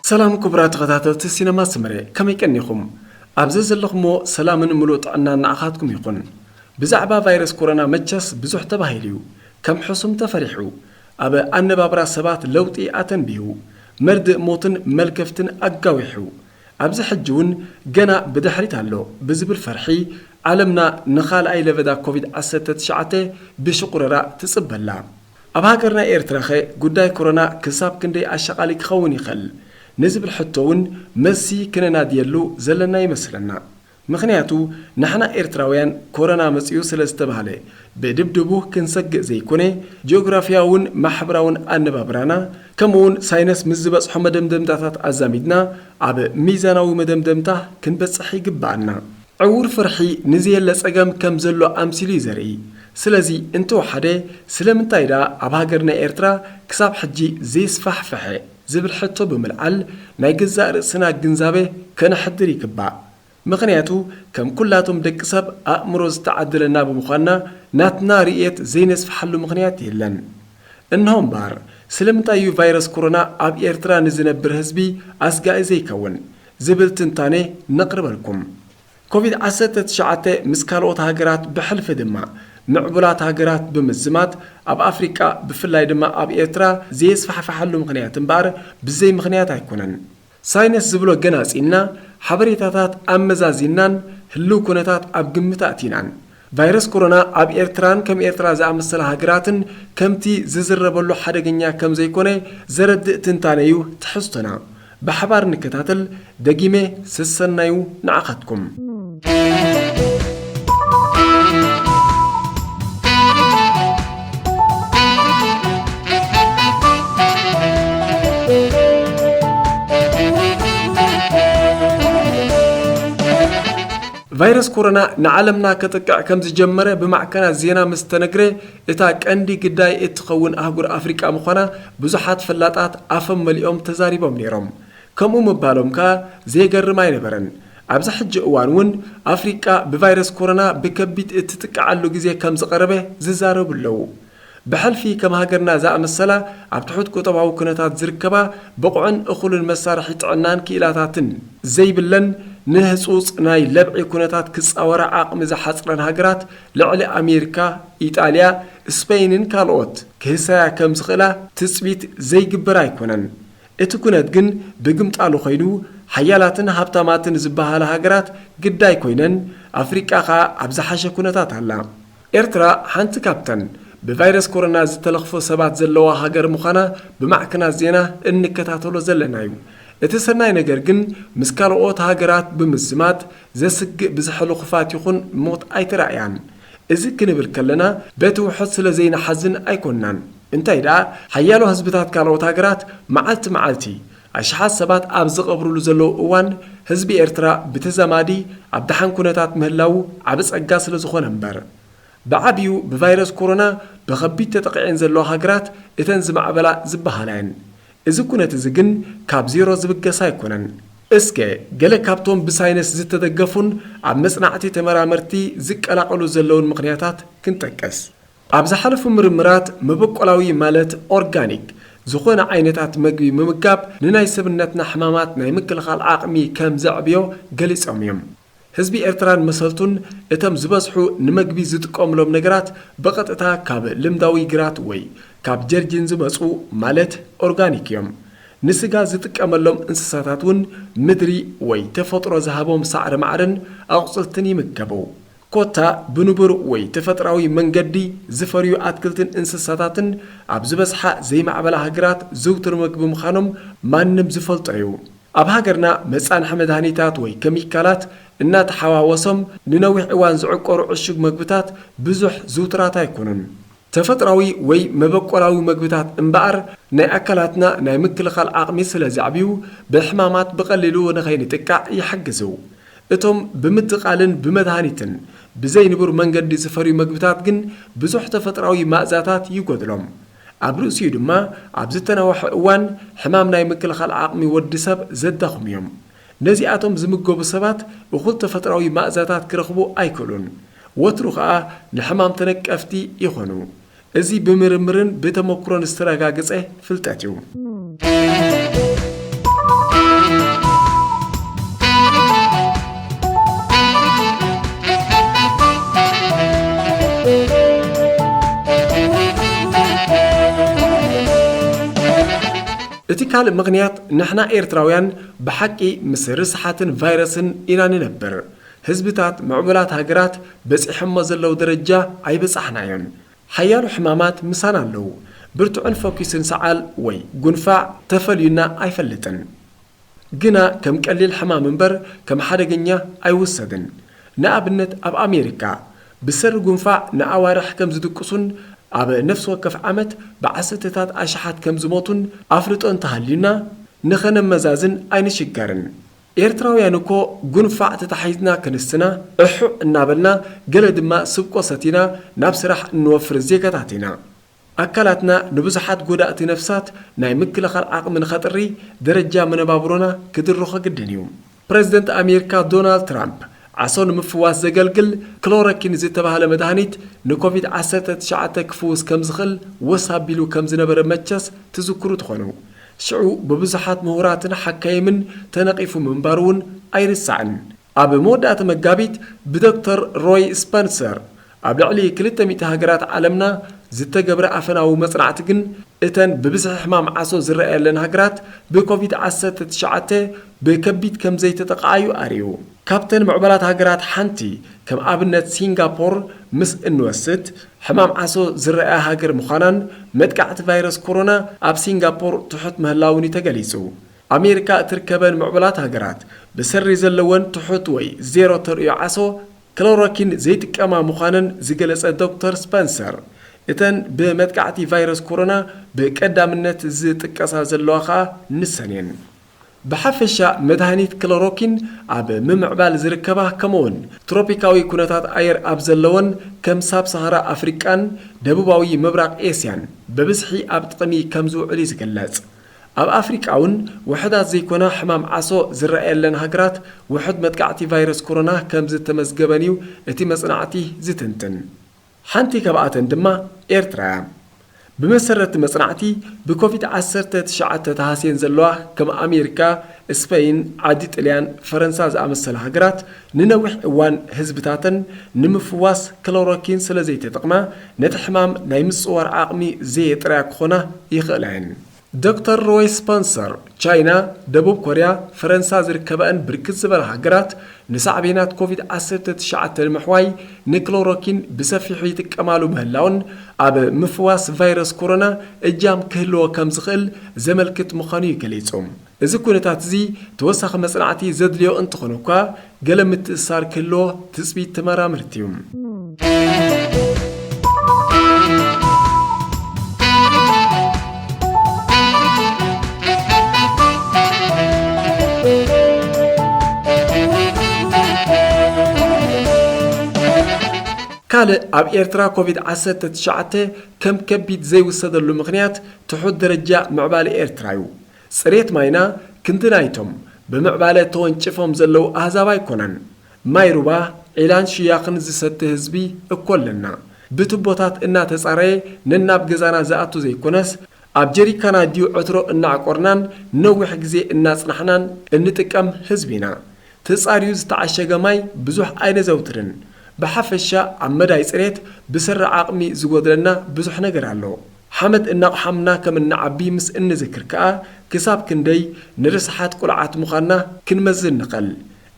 ሰላም ክቡራት ተኸታተልቲ ሲነማ ስምሬ፣ ከመይ ቀኒኹም? ኣብዚ ዘለኹምዎ ሰላምን ምሉእ ጥዕናን ንዓኻትኩም ይኹን። ብዛዕባ ቫይረስ ኮሮና መቸስ ብዙሕ ተባሂሉ እዩ። ከም ሕሱም ተፈሪሑ፣ ኣብ ኣነባብራ ሰባት ለውጢ ኣተንቢሁ፣ መርድእ ሞትን መልከፍትን ኣጋዊሑ፣ ኣብዚ ሕጂ እውን ገና ብድሕሪት ኣሎ ብዝብል ፈርሒ፣ ዓለምና ንኻልኣይ ለበዳ ኮቪድ ዓሰርተ ትሽዓተ ብሽቑረራ ትጽበላ። ኣብ ሃገርና ኤርትራኸ ጉዳይ ኮሮና ክሳብ ክንደይ ኣሻቓሊ ክኸውን ይኽእል ንዝብል ሕቶ እውን መልሲ ክነናድየሉ ዘለና ይመስለና። ምኽንያቱ ንሕና ኤርትራውያን ኮሮና መጺኡ ስለ ዝተባህለ ብድብድቡ ክንሰግእ ዘይኮነ፣ ጂኦግራፍያውን ማሕበራውን ኣነባብራና ከምኡውን ሳይነስ ምስ ዝበጽሖ መደምደምታታት ኣዛሚድና ኣብ ሚዛናዊ መደምደምታ ክንበጽሕ ይግብኣና። ዕዉር ፍርሒ ንዘየለ ጸገም ከም ዘሎ ኣምሲሉ እዩ ዘርኢ። ስለዚ እንተወሓደ ስለምንታይ ደኣ ኣብ ሃገርና ኤርትራ ክሳብ ሕጂ ዘይስፋሕፈሐ ዝብል ሕቶ ብምልዓል ናይ ገዛእ ርእስና ግንዛበ ከነሕድር ይግባእ። ምኽንያቱ ከም ኩላቶም ደቂ ሰብ ኣእምሮ ዝተዓደለና ብምዃንና ናትና ርእየት ዘይነስፍሓሉ ምኽንያት የለን። እንሆ እምበኣር ስለምንታይ እዩ ቫይረስ ኮሮና ኣብ ኤርትራ ንዝነብር ህዝቢ ኣስጋኢ ዘይከውን ዝብል ትንታነ ነቕርበልኩም። ኮቪድ ዓሰርተ ትሽዓተ ምስ ካልኦት ሃገራት ብሕልፊ ድማ ምዕቡላት ሃገራት ብምዝማት ኣብ ኣፍሪቃ ብፍላይ ድማ ኣብ ኤርትራ ዘየስፋሕፍሓሉ ምኽንያት እምበኣር ብዘይ ምኽንያት ኣይኮነን። ሳይነስ ዝብሎ ገናጺልና ሓበሬታታት ኣመዛዚናን ህልው ኩነታት ኣብ ግምት ኣእቲናን ቫይረስ ኮሮና ኣብ ኤርትራን ከም ኤርትራ ዝኣመሰላ ሃገራትን ከምቲ ዝዝረበሉ ሓደገኛ ከም ዘይኮነ ዘረድእ ትንታነ እዩ ትሕዝቶና። ብሓባር ንከታተል። ደጊመ ሰሰናዩ ንዓኻትኩም። ቫይረስ ኮሮና ንዓለምና ከጥቅዕ ከም ዝጀመረ ብማዕከናት ዜና ምስ ተነግረ፣ እታ ቀንዲ ግዳይ እትኸውን ኣህጉር ኣፍሪቃ ምዃና ብዙሓት ፈላጣት ኣፎም መሊኦም ተዛሪቦም ነይሮም። ከምኡ ምባሎም ከኣ ዘየገርም ኣይነበረን። ኣብዚ ሕጂ እዋን እውን ኣፍሪቃ ብቫይረስ ኮሮና ብከቢድ እትጥቅዓሉ ግዜ ከም ዝቐረበ ዝዛረቡ ኣለዉ። ብሕልፊ ከም ሃገርና ዝኣመሰላ ኣብ ትሑት ቁጠባዊ ኩነታት ዝርከባ ብቑዕን እኹልን መሳርሒ ጥዕናን ክኢላታትን ዘይብለን ንህጹጽ ናይ ለብዒ ኩነታት ክጻወራ ዓቕሚ ዝሓጽረን ሃገራት ልዕሊ ኣሜሪካ፣ ኢጣልያ፣ ስፐይንን ካልኦት ክህሰያ ከም ዝኽእላ ትጽቢት ዘይግበር ኣይኮነን። እቲ ኩነት ግን ብግምጣሉ ኸይዱ ሓያላትን ሃብታማትን ዝበሃላ ሃገራት ግዳይ ኮይነን ኣፍሪቃ ኸኣ ኣብ ዝሓሸ ኩነታት ኣላ። ኤርትራ ሓንቲ ካብተን ብቫይረስ ኮሮና ዝተለኽፎ ሰባት ዘለዋ ሃገር ምዃና ብማዕከናት ዜና እንከታተሎ ዘለና እዩ። እቲ ሰናይ ነገር ግን ምስ ካልኦት ሃገራት ብምዝማት ዘስግእ ብዝሕሉ ክፋት ይኹን ሞት ኣይተራእያን። እዚ ክንብል ከለና በቲ ውሑድ ስለ ዘይንሓዝን ኣይኮንናን። እንታይ ደኣ ሓያሎ ህዝብታት ካልኦት ሃገራት መዓልቲ መዓልቲ ኣሽሓት ሰባት ኣብ ዝቐብሩሉ ዘለዉ እዋን ህዝቢ ኤርትራ ብተዛማዲ ኣብ ደሓን ኩነታት ምህላዉ ዓቢ ጸጋ ስለ ዝኾነ እምበር። ብዓቢኡ ብቫይረስ ኮሮና ብኸቢድ ተጠቒዐን ዘለዋ ሃገራት እተን ዝማዕበላ ዝበሃላ እየን። እዚ ኩነት እዚ ግን ካብ ዜሮ ዝብገስ ኣይኮነን። እስከ ገለ ካብቶም ብሳይነስ ዝተደገፉን ኣብ መጽናዕቲ ተመራመርቲ ዝቀላቐሉ ዘለውን ምኽንያታት ክንጠቅስ። ኣብ ዝሓለፉ ምርምራት መበቆላዊ ማለት ኦርጋኒክ ዝኾነ ዓይነታት መግቢ ምምጋብ ንናይ ሰብነትና ሕማማት ናይ ምክልኻል ዓቕሚ ከም ዘዕብዮ ገሊጾም እዮም። ህዝቢ ኤርትራን መሰልቱን እቶም ዝበዝሑ ንመግቢ ዝጥቀምሎም ነገራት ብቐጥታ ካብ ልምዳዊ ግራት ወይ ካብ ጀርጂን ዝመጹ ማለት ኦርጋኒክ እዮም። ንስጋ ዝጥቀመሎም እንስሳታት እውን ምድሪ ወይ ተፈጥሮ ዝሃቦም ሳዕሪ ማዕርን ኣቑጽልትን ይምገቡ። ኮታ ብንቡር ወይ ተፈጥራዊ መንገዲ ዝፈርዩ ኣትክልትን እንስሳታትን ኣብ ዝበዝሓ ዘይማዕበላ ሃገራት ዝውቱር መግቢ ምዃኖም ማንም ዝፈልጦ እዩ። ኣብ ሃገርና መጻንሒ መድሃኒታት ወይ ከሚካላት እናተሓዋወሶም ንነዊሕ እዋን ዝዕቆሩ ዕሹግ መግብታት ብዙሕ ዝውቱራት ኣይኮኑን። ተፈጥራዊ ወይ መበቆላዊ መግብታት እምበኣር ናይ ኣካላትና ናይ ምክልኻል ዓቕሚ ስለ ዘዕብዩ ብሕማማት ብቐሊሉ ንኸይንጥቃዕ ይሕግዙ። እቶም ብምጥቓልን ብመድሃኒትን ብዘይንቡር መንገዲ ዝፈርዩ መግብታት ግን ብዙሕ ተፈጥራዊ ማእዛታት ይጎድሎም። ኣብ ርእሲኡ ድማ ኣብ ዝተናውሐ እዋን ሕማም ናይ ምክልኻል ዓቕሚ ወዲ ሰብ ዘዳኽሙ እዮም። ነዚኣቶም ዝምገቡ ሰባት እኹል ተፈጥሮኣዊ ማእዛታት ክረኽቡ ኣይክእሉን። ወትሩ ኸኣ ንሕማም ተነቀፍቲ ይኾኑ። እዚ ብምርምርን ብተመክሮን ዝተረጋገጸ ፍልጠት እዩ። እቲ ካልእ ምኽንያት፣ ንሕና ኤርትራውያን ብሓቂ ምስ ርስሓትን ቫይረስን ኢና ንነብር። ህዝብታት ምዕቡላት ሃገራት በጺሖሞ ዘለዉ ደረጃ ኣይበጻሕናዮን። ሓያሎ ሕማማት ምሳና ኣለዉ። ብርቱዕን ፈኲስን ሰዓል ወይ ጉንፋዕ ተፈልዩና ኣይፈልጥን። ግና ከም ቀሊል ሕማም እምበር ከም ሓደገኛ ኣይውሰድን። ንኣብነት ኣብ ኣሜሪካ ብሰሪ ጉንፋዕ ንኣዋርሕ ከም ዝድቅሱን ኣብ ነፍሲ ወከፍ ዓመት ብዓሰርተታት ኣሽሓት ከም ዝሞቱን ኣፍልጦ እንተሃልዩና ንኸነመዛዝን ኣይንሽገርን። ኤርትራውያን እኮ ጉንፋዕ ተታሒዝና ክንስና እሑዕ እናበልና ገለ ድማ ስብቆ ሰቲና ናብ ስራሕ እንወፍር ዜጋታት ኢና። ኣካላትና ንብዙሓት ጎዳእቲ ነፍሳት ናይ ምክልኻል ዓቕሚ ንኸጥሪ ደረጃ መነባብሮና ክድርኾ ግድን እዩ። ፕረዚደንት ኣሜሪካ ዶናልድ ትራምፕ ዓሶ ንምፍዋስ ዘገልግል ክሎሮኪን ዝተባህለ መድሃኒት ንኮቪድ ዓሰርተ ትሽዓተ ክፍውስ ከም ዝኽእል ወስ ኣቢሉ ከም ዝነበረ መቸስ ትዝክሩ ትኾኑ። ሽዑ ብብዙሓት ምሁራትን ሓካይምን ተነቒፉ ምንባሩ እውን ኣይርሳዕን። ኣብ መወዳእታ መጋቢት ብዶክተር ሮይ ስፐንሰር ኣብ ልዕሊ ክልተ ሚእቲ ሃገራት ዓለምና ዝተገብረ ኣፈናዊ መጽናዕቲ ግን እተን ብብዝሒ ሕማም ዓሶ ዝረኣየለን ሃገራት ብኮቪድ ዓሰርተ ትሽዓተ ብከቢድ ከም ዘይተጠቕዓዩ ኣርእዩ። ካብተን ምዕቡላት ሃገራት ሓንቲ ከም ኣብነት ሲንጋፖር ምስ እንወስድ፣ ሕማም ዓሶ ዝረኣያ ሃገር ምዃናን መጥቃዕቲ ቫይረስ ኮሮና ኣብ ሲንጋፖር ትሑት ምህላውን እዩ ተገሊጹ። ኣሜሪካ እትርከበን ምዕቡላት ሃገራት ብሰሪ ዘለወን ትሑት ወይ ዜሮ ተርእዮ ዓሶ ክሎሮኪን ዘይጥቀማ ምዃነን ዝገለጸ ዶክተር ስፐንሰር፣ እተን ብመጥቃዕቲ ቫይረስ ኮሮና ብቀዳምነት ዝጥቀሳ ዘለዋ ኸኣ ንሰን እየን። ብሓፈሻ መድሃኒት ክሎሮኪን ኣብ ምምዕባል ዝርከባ ከምኡውን ትሮፒካዊ ኩነታት ኣየር ኣብ ዘለወን ከም ሳብ ሰሃራ ኣፍሪቃን ደቡባዊ ምብራቕ ኤስያን ብብዝሒ ኣብ ጥቕሚ ከም ዝውዕል እዩ ዝግለጽ። ኣብ ኣፍሪቃ እውን ውሑዳት ዘይኮና ሕማም ዓሶ ዝረኣየለን ሃገራት ውሑድ መጥቃዕቲ ቫይረስ ኮሮና ከም ዝተመዝገበን እዩ እቲ መጽናዕቲ ዝትንትን። ሓንቲ ካብኣተን ድማ ኤርትራ እያ። ብመሰረት መጽናዕቲ ብኮቪድ ዓሰርተ ትሽዓተ ተሃስየን ዘለዋ ከም ኣሜሪካ፣ ስፐይን፣ ዓዲ ጥልያን፣ ፈረንሳ ዝኣመሰላ ሃገራት ንነዊሕ እዋን ህዝብታተን ንምፍዋስ ክሎሮኪን ስለ ዘይተጠቕማ ነቲ ሕማም ናይ ምጽዋር ዓቕሚ ዘየጥርያ ክኾና ይኽእላ እየን። ዶክተር ሮይ ስፖንሰር፣ ቻይና፣ ደቡብ ኮርያ፣ ፈረንሳ ዝርከበኣን ብርክት ዝበላ ሃገራት ንሳዕቤናት ኮቪድ ዓሰርተ ትሽዓተ ንምሕዋይ ንክሎሮኪን ብሰፊሑ ይጥቀማሉ ምህላውን ኣብ ምፍዋስ ቫይረስ ኮሮና እጃም ክህልዎ ከም ዝኽእል ዘመልክት ምዃኑ እዩ ገሊጹ። እዚ ኩነታት እዚ ተወሳኺ መጽናዕቲ ዘድልዮ እንተኾነ እኳ፣ ገለ ምትእስሳር ክህልዎ ትጽቢት ተመራመርቲ እዩ። ካልእ ኣብ ኤርትራ ኮቪድ ዓሰርተ ትሽዓተ ከም ከቢድ ዘይውሰደሉ ምኽንያት ትሑት ደረጃ ምዕባለ ኤርትራ እዩ። ጽሬት ማይና ክንዲ ናይቶም ብምዕባለ ተወንጭፎም ዘለዉ ኣህዛብ ኣይኮነን። ማይ ሩባ፣ ዒላን ሽያኽን ዝሰቲ ህዝቢ እኮ ኣለና። ብቱቦታት እናተጻረየ ነናብ ገዛና ዝኣቱ ዘይኮነስ፣ ኣብ ጀሪካን ኣድዩ ዕትሮ እናዕቆርናን ነዊሕ ግዜ እናጽናሕናን እንጥቀም ህዝቢ ኢና። ተጻርዩ ዝተዓሸገ ማይ ብዙሕ ኣይነዘውትርን። ብሓፈሻ ኣብ መዳይ ጽሬት ብሰሪ ዓቕሚ ዝጎድለና ብዙሕ ነገር ኣሎ። ሓመድ እናቕሓምና ከም እንዓቢ ምስ እንዝክር ከኣ፣ ክሳብ ክንደይ ንርስሓት ቁልዓት ምዃንና ክንመዝን ንኽእል።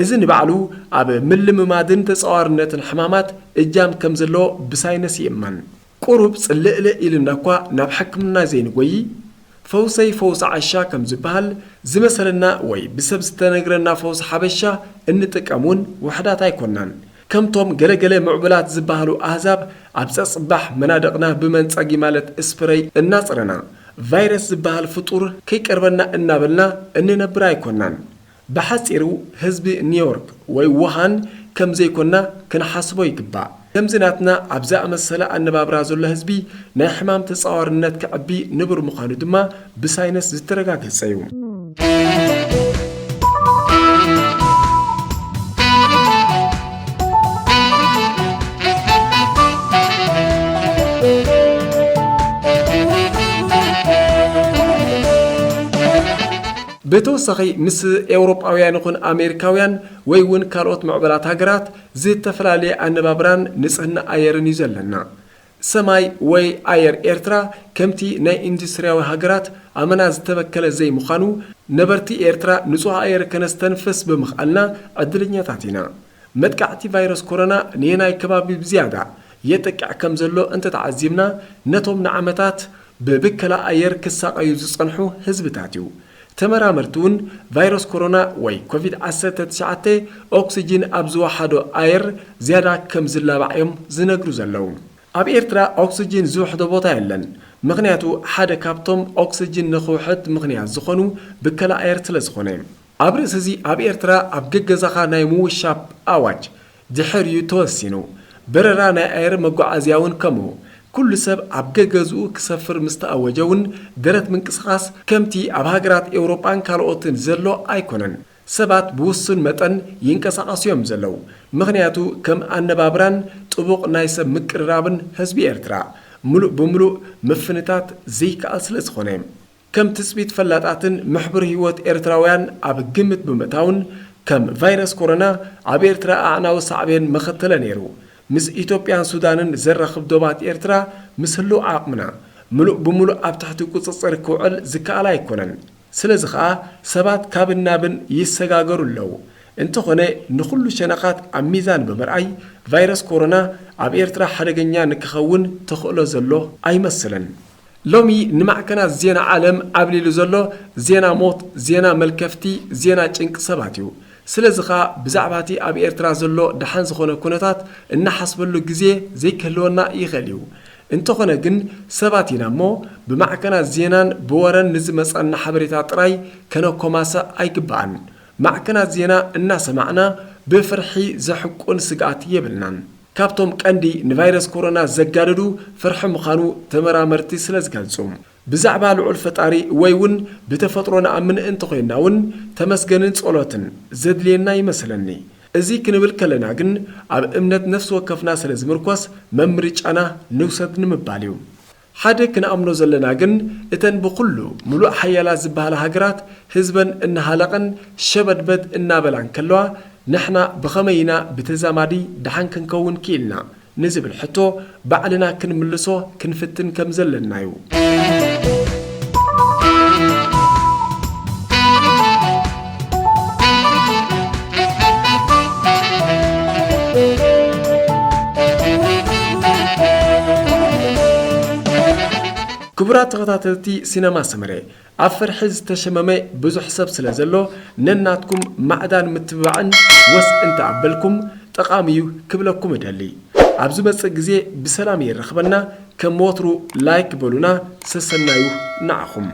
እዚ ንባዕሉ ኣብ ምልምማድን ተጻዋርነትን ሕማማት እጃም ከም ዘለዎ ብሳይነስ ይእመን። ቁሩብ ጽልእልእ ኢሉና እኳ ናብ ሕክምና ዘይንጎዪ፣ ፈውሰይ ፈውሲ ዓሻ ከም ዝበሃል፣ ዝመሰለና ወይ ብሰብ ዝተነግረና ፈውሲ ሓበሻ እንጥቀም እውን ውሑዳት ኣይኮናን። ከምቶም ገለገለ ምዕቡላት ዝበሃሉ ኣህዛብ ኣብ ጸጽባሕ መናድቕና ብመንጸጊ ማለት ስፕረይ እናጽረና፣ ቫይረስ ዝበሃል ፍጡር ከይቀርበና እናበልና እንነብር ኣይኮናን። ብሓጺሩ ህዝቢ ኒውዮርክ ወይ ውሃን ከም ዘይኮና ክንሓስቦ ይግባእ። ከምዚ ናትና ኣብ ዝኣመሰለ ኣነባብራ ዘሎ ህዝቢ ናይ ሕማም ተጻዋርነት ክዕቢ ንቡር ምዃኑ ድማ ብሳይንስ ዝተረጋገጸ እዩ። ብተወሳኺ ምስ ኤውሮጳውያን ይኹን ኣሜሪካውያን ወይ እውን ካልኦት ምዕበላት ሃገራት ዝተፈላለየ ኣነባብራን ንጽህና ኣየርን እዩ ዘለና። ሰማይ ወይ ኣየር ኤርትራ ከምቲ ናይ ኢንዱስትርያዊ ሃገራት ኣመና ዝተበከለ ዘይምዃኑ፣ ነበርቲ ኤርትራ ንጹህ ኣየር ከነስተንፍስ ብምኽኣልና ዕድለኛታት ኢና። መጥቃዕቲ ቫይረስ ኮሮና ንየናይ ከባቢ ብዝያዳ የጥቅዕ ከም ዘሎ እንተተዓዚብና፣ ነቶም ንዓመታት ብብከላ ኣየር ክሳቐዩ ዝጸንሑ ህዝብታት እዩ። ተመራመርቲ እውን ቫይረስ ኮሮና ወይ ኮቪድ ዓሰርተ ትሽዓተ ኦክስጂን ኣብ ዝወሓዶ ኣየር ዝያዳ ከም ዝላባዕ እዮም ዝነግሩ ዘለዉ። ኣብ ኤርትራ ኦክስጂን ዝውሕዶ ቦታ የለን። ምኽንያቱ ሓደ ካብቶም ኦክስጂን ንኽውሕድ ምኽንያት ዝኾኑ ብከላ ኣየር ስለ ዝኾነ። ኣብ ርእሲ እዚ ኣብ ኤርትራ ኣብ ገገዛኻ ናይ ምውሻብ ኣዋጅ ድሕር እዩ ተወሲኑ። በረራ ናይ ኣየር መጓዓዝያ እውን ከምኡ። ኩሉ ሰብ ኣብ ገገዝኡ ክሰፍር ምስ ተኣወጀ እውን ደረት ምንቅስቓስ ከምቲ ኣብ ሃገራት ኤውሮጳን ካልኦትን ዘሎ ኣይኮነን። ሰባት ብውሱን መጠን ይንቀሳቐሱ እዮም ዘለዉ። ምኽንያቱ ከም ኣነባብራን ጥቡቕ ናይ ሰብ ምቅርራብን ህዝቢ ኤርትራ ምሉእ ብምሉእ ምፍንታት ዘይከኣል ስለ ዝኾነ። ከም ትጽቢት ፈላጣትን መሕብር ህይወት ኤርትራውያን ኣብ ግምት ብምእታውን ከም ቫይረስ ኮሮና ኣብ ኤርትራ ኣዕናዊ ሳዕቤን መኸተለ ነይሩ። ምስ ኢትዮጵያን ሱዳንን ዘራኽብ ዶባት ኤርትራ ምስ ህልው ዓቕምና ምሉእ ብምሉእ ኣብ ትሕቲ ቁጽጽር ክውዕል ዝከኣል ኣይኮነን። ስለዚ ኸኣ ሰባት ካብን ናብን ይሰጋገሩ ኣለዉ። እንተኾነ ንኹሉ ሸነኻት ኣብ ሚዛን ብምርኣይ ቫይረስ ኮሮና ኣብ ኤርትራ ሓደገኛ ንክኸውን ተኽእሎ ዘሎ ኣይመስልን። ሎሚ ንማዕከናት ዜና ዓለም ዓብሊሉ ዘሎ ዜና ሞት፣ ዜና መልከፍቲ፣ ዜና ጭንቂ ሰባት እዩ። ስለዚ ኸኣ ብዛዕባ እቲ ኣብ ኤርትራ ዘሎ ደሓን ዝኾነ ኩነታት እናሓስበሉ ግዜ ዘይክህልወና ይኽእል እዩ። እንተኾነ ግን ሰባት ኢና እሞ ብማዕከናት ዜናን ብወረን ንዝመጸና ሓበሬታ ጥራይ ከነኮማሰዕ ኣይግባእን። ማዕከናት ዜና እናሰማዕና ብፍርሒ ዘሕቁን ስግኣት የብልናን። ካብቶም ቀንዲ ንቫይረስ ኮሮና ዘጋደዱ ፍርሒ ምዃኑ ተመራመርቲ ስለ ዝገልጹ። ብዛዕባ ልዑል ፈጣሪ ወይ እውን ብተፈጥሮ ንኣምን እንተኾይንና እውን ተመስገንን ጸሎትን ዘድልየና ይመስለኒ። እዚ ክንብል ከለና ግን ኣብ እምነት ነፍሲ ወከፍና ስለ ዝምርኮስ መምርጫና ንውሰድ ንምባል እዩ። ሓደ ክንኣምኖ ዘለና ግን እተን ብኹሉ ምሉእ ሓያላት ዝበሃላ ሃገራት ህዝበን እናሃለቐን ሸበድበድ እናበላ እንከለዋ ንሕና ብኸመይ ኢና ብተዛማዲ ደሓን ክንከውን ክኢልና? ንዝብል ሕቶ ባዕልና ክንምልሶ ክንፍትን ከም ዘለና እዩ። ክቡራት ተኸታተልቲ ሲነማ ሰመረ፣ ኣብ ፍርሒ ዝተሸመመ ብዙሕ ሰብ ስለ ዘሎ ነናትኩም ማዕዳን ምትብባዕን ወስ እንተኣበልኩም ጠቓሚ እዩ ክብለኩም እደሊ። ኣብ ዝመጽእ ግዜ ብሰላም የራኽበና። ከም ወትሩ ላይክ በሉና። ሰሰናዩ ንዓኹም።